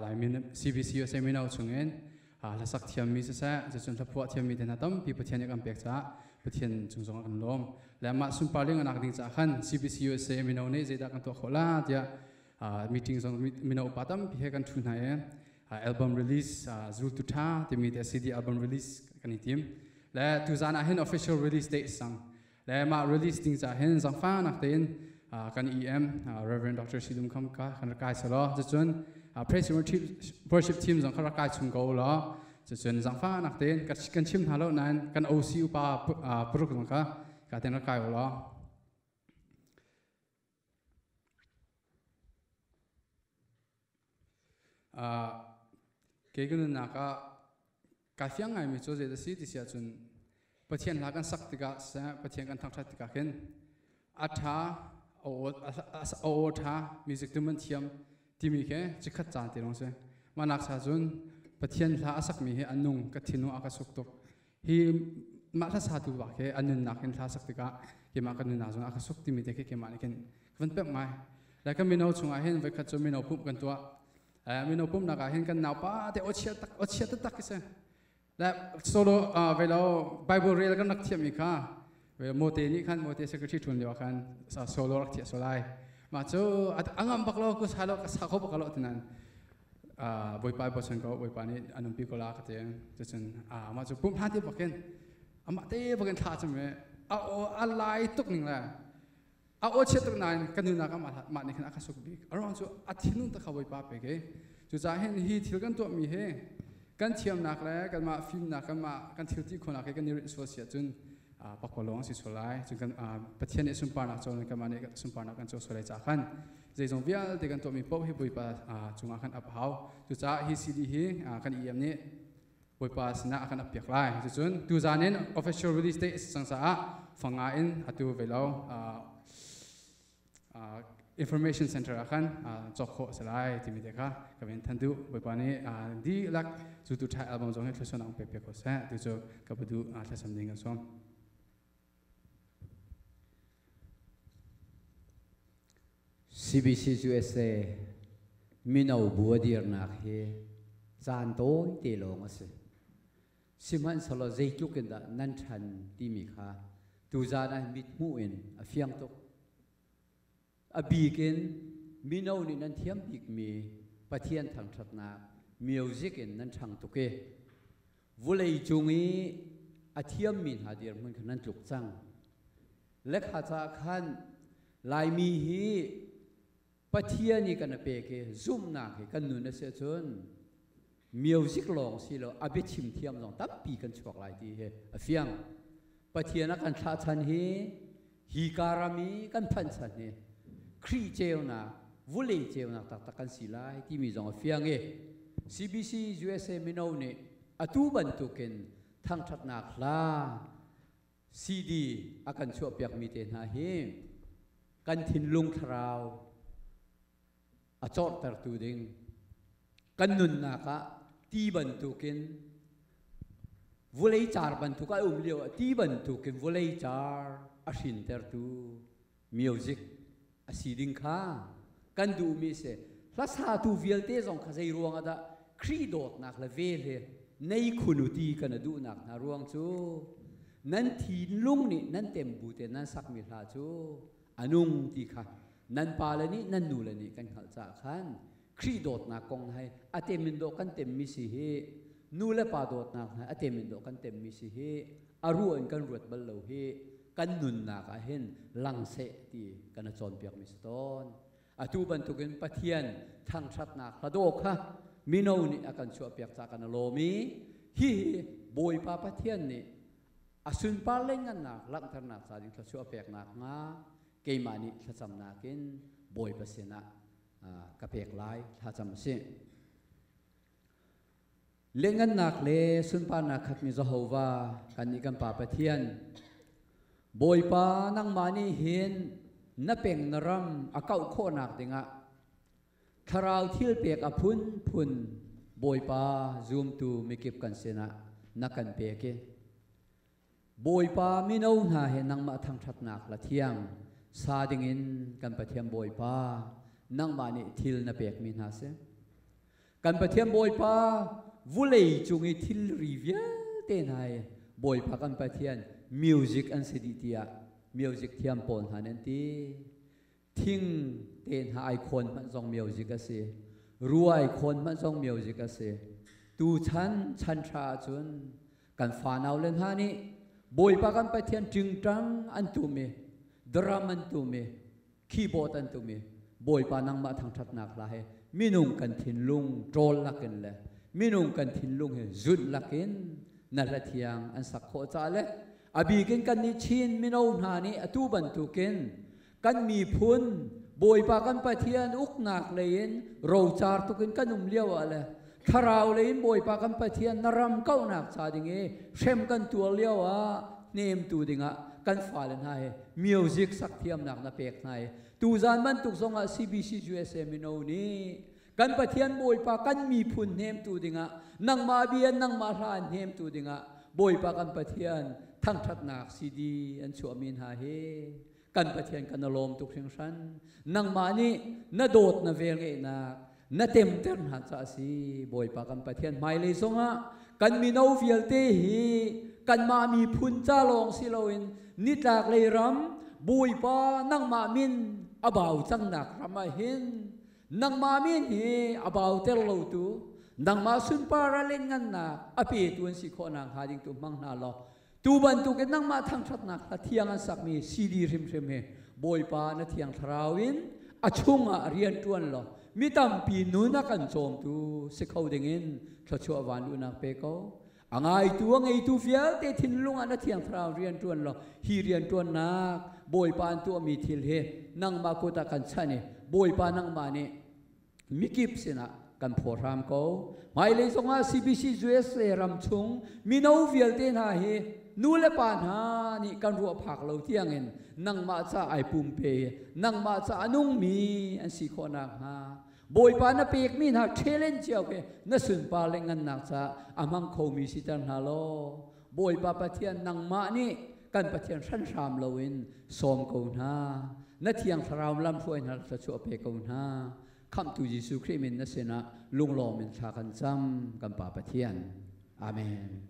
Laimi CBC USA mino chungin hlasak thiammi siseh cucun hlaphuah thiammi te hna tampi Pathian nih kan pek caah Pathian cung zong kan lawm. Le mah sunpar ling anak ding caah khan CBC USA mino nih zeidah kan tuah khawh la tiah meeting zong mino upa tampi he kan thu hna i album release zultu tha timi te CD album release kan i tim. Le tuzan ah hin official release date sang. Le mah release ding caah hin zangfahnak tein kan EM Reverend Dr. Sidum Kham ka kan rak kai selaw cucun praise worship team zong kha rak kai chung ko law cucun zangfahnak tein kan chim hna lo nain kan OC upa paruk zong kha ka ten rak kai law. Kei ka nunnak ah kai fiang ngaimi cu zei a si ti si ahcun Pathian hla kan sak tikah siseh Pathian kan thangṭhat tikah khin a ṭha a aw ṭha music tu man thiam timi khi chikkhat caan te lawng si. Mah nak cha cun Pathian hla a sakmi hi a nung ka thinlung a ka suk tuk. Hi mah hla satu bak hi a nunnak in hla sak tikah keimah ka nunnak zong a ka suk timi te khi keimah nih khin ka van pemh ngai. Le kan mino chungah hin voikhat cu mino pumh kan tuah. Mino pumhnak ah hin kan naupa te awchia tak awchia taktak khi si. Le solo velo Bible rel kan rak thiammi kha mote nih khan mote secretary ṭuan lio ah khan solo rak thiah solai. Mah cu a ngam bak lo ku sa lo ka sa kho bak lo tinan Bawipa bochan ko Bawipa nih a nunpi ko la ka ti. Cucun mah cu pumh hlan te bakin amah te bakin thla cam i a aw a lai tuk ning le a aw chiat tuk nain ka nunak ah mah nih khan a ka suk bik. A ruang cu a thinlung tak kha Bawipa pek i cucaah hin hi thil kan tuahmi hi kan thiamnak le kanmah fimnak kanmah kan thil ti khawhnak hi kan i rinh sual si ahcun pakpalawng si sual lai. Cun kan Pathian nih sunparnak cawn kanmah nih sunparnak kan co sual lai caah khan zeizong vialte kan tuahmi paoh hi Bawipa cungah khan ap hau. Cucaah hi CD hi kan EM nih Bawipa sinah a kan ap piak lai. Cucun tuzan in official release date a si cang caah fanga in atu ve lo information center ah khan cawk khawh a si lai timi te kha ka ven than duh. Bawipa nih dihlak cu tu ṭha album zong hi thluachuahnak pek piak ko seh tu cu ka duh thlacam ding kan sawm. CBC USA mino bu a dirnak hi caan tawi te lawng a si. Sihmanhsehlaw zeitluk in dah nan ṭhan timi kha tuzaan ah mithmuh in a fiang tuk. A bik in mino nih nan thiam bikmi Pathian thangṭhatnak music in nan ṭhang tuk i vulei cung i a thiammi hna dirhmun kha nan tluk cang. Lekha caah khan Laimi hi Pathian i kan a pek i zumhnak hi kan nun a si ahcun music lawng si lo a biachim thiam zong tampi kan chuak lai ti hi a fiang. Pathian a kan thlah chan hi hi karam i kan phanh chan hi Khrih ceunak vulei ceunak taktak kan si lai timi zong a fiang i CBC USA mino nih atu bantukin thangṭhatnak hla CD a kan chuahpiakmi te hna hi kan thinlung thlarau a corhtertu ding kan nunnak ah ti bantukin vulei car bantuk a um lio ah ti bantukin vulei car a hrintertu music a si ding kha kan duhmi si. Hlasatu vialte zong kha zei ruang ah dah Khrih dawtnak le vel he nei khun u ti kan a duhnak hna ruang cu nan thinlung nih nan tembu te nan sakmi hla cu a nung ti kha nan pale nih nan nule nih kan hngalh caah khan Khrih dawtnak kong hai a tem in dawh kan temmi si hi nu le pa dawtnak hna a tem in dawh kan temmi si hi a ruah in kan ruat bal lo hi kan nunnak ah hin lang seh ti kan a cawnpiakmi si tawn. Atu bantukin Pathian thangṭhatnak hladaw kha mino nih a kan chuahpiak caah kan lawm i hihi Bawipa Pathian nih a sunpar le ngannak langhternak ca ding thluachuah peknak hnga keimah nih thlacamnak in Bawipa sinah ka pek lai thlacam a si. Lianhngannak le sunparnak khatmi Jehovah, kannih kan Pa Pathian, Bawipa nangmah nih hin na peng na ram a kauh khawhnak dingah thlarau thil pek a phunphun Bawipa zumtu mikip kan sinah na kan pek i Bawipa mino hna he nangmah thangṭhatnak la thiang sa dingin kan Pathian Bawipa nangmah nih thil na pekmi hna si. Kan Pathian Bawipa vulei cung i thilri vialte hna hi Bawipa kan Pathian music an si dih tiah music thiam pawl hna nan ti. Thing te hna ai khawn hmanh zong music a si. Ruai khawn hmanh zong music a si. Tu chan chan tha ahcun kan fanau le hna nih Bawipa kan Pathian ṭingṭang an tum i drum an tum i keyboard an tum i Bawipa nangmah thangṭhatnak hla he minung kan thinlung ṭawl lakin le minung kan thinlung he zunh lakin na hla thiang an sak khawh caah le a bikin kan nih Chin mino hna nih atu bantukin kan miphun Bawipa kan Pathian uknak lei in rocar tukin kan um lio ah le thlarau lei in Bawipa kan Pathian na ram kauhnak ca ding i hrem kan tuar lio ah hnemtu dingah kan fale hna he music sak thiamnak na pek hna i tuzan bantuk zongah CBC USA mino nih kan Pathian Bawipa kan miphun hnemtu dingah nangmah bia nangmah hla an hnemtu dingah Bawipa kan Pathian thangṭhatnak CD an chuahmi hna hi kan Pathian kan lawm tuk hringhran. Nangmah nih na dawt na velngeihnak na temter hna ca si. Bawipa kan Pathian, hmailei zongah kan mino vialte hi kanmah miphun ca lawng si loin nitlak lei ram Bawipa nangmah min a bau cangnak ram ah hin nangmah min hi a bauter lotu, nangmah sunpar a lengngannak a petu an si khawh nak hnga ding tu hmang hna law, tu bantukin nangmah thangṭhatnak hla thiang an sakmi CD hrimhrim hi Bawipa na Thiang Thlarau in a chungah rian ṭuan law mi tampi nun a kan cawmtu si kho dingin thluachuah van luhnak pe ko. A ngaitu a ngeitu vialte thinlung ah na Thiang Thlarau rian ṭuan law, hi rian ṭuannak Bawipa an tuahmi thil hi nangmah kut ah kan chanh i Bawipa nangmah nih mikip sinah kan phaw hram ko. Hmailei zongah CBC USA ram chung mino vialte hna hi nu le pa hna nih kan ruah phak lo tiangin nangmah ca ai pumpe, nangmah ca a nungmi an si khawh nakhnga, Bawipa na pekmi hna challenge cio khi na sunpar le ngannak ca a hmang khomi siter hna law, Bawipa Pathian nangmah nih kan Pathian hranhram loin sawm ko hna. Na Thiang Thlarau lamhruai hna, thluachuah pe ko hna. Khamhtu Jesuh Khrih min na sinah lunglawm in thla kan cam, kan Pa Pathian. Amen.